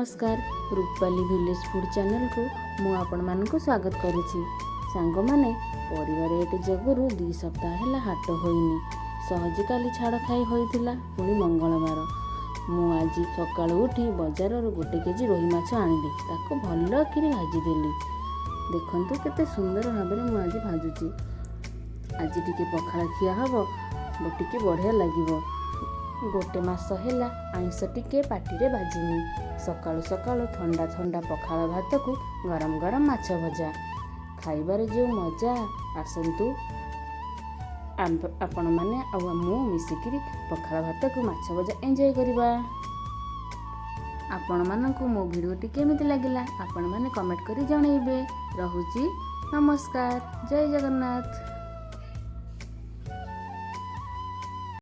ନମସ୍କାର, Rupali village food ଚ୍ୟାନେଲକୁ ମୁଁ ଆପଣମାନଙ୍କୁ ସ୍ୱାଗତ କରୁଛି। ସାଙ୍ଗମାନେ, ପରିବା ରେଟ୍ ଯୋଗୁରୁ 2 ସପ୍ତାହ ହେଲା ହାଟ ହୋଇନି। ସହଜେ କାଲି ଛାଡ଼ ଖାଇ ହୋଇଥିଲା, ପୁଣି ମଙ୍ଗଳବାର। ମୁଁ ଆଜି ସକାଳୁ ଉଠି ବଜାରରୁ 1 କେଜି ରୋହି ମାଛ ଆଣିଲି। ତାକୁ ଭଲ କିରି ଭାଜିଦେଲି। ଦେଖନ୍ତୁ, କେତେ ସୁନ୍ଦର ଭାବରେ ମୁଁ ଆଜି ଭାଜୁଛି। ଆଜି ଟିକେ ପଖାଳ ଖିଆ ହେବ, ଟିକେ ବଢ଼ିଆ ଲାଗିବ। ଗୋଟେ ମାସ ହେଲା ଆଇଁଷ ଟିକେ ପାଟିରେ ବାଜିନି। ସକାଳୁ ସକାଳୁ ଥଣ୍ଡା ଥଣ୍ଡା ପଖାଳ ଭାତକୁ ଗରମ ଗରମ ମାଛ ଭଜା ଖାଇବାରେ ଯେଉଁ ମଜା! ଆସନ୍ତୁ, ଆପଣମାନେ ଆଉ ମୁଁ ମିଶିକିରି ପଖାଳ ଭାତକୁ ମାଛ ଭଜା ଏନ୍ଜୟ କରିବା। ଆପଣମାନଙ୍କୁ ମୋ ଭିଡ଼ିଓଟି କେମିତି ଲାଗିଲା, ଆପଣମାନେ କମେଣ୍ଟ କରି ଜଣେଇବେ। ରହୁଛି, ନମସ୍କାର, ଜୟ ଜଗନ୍ନାଥ।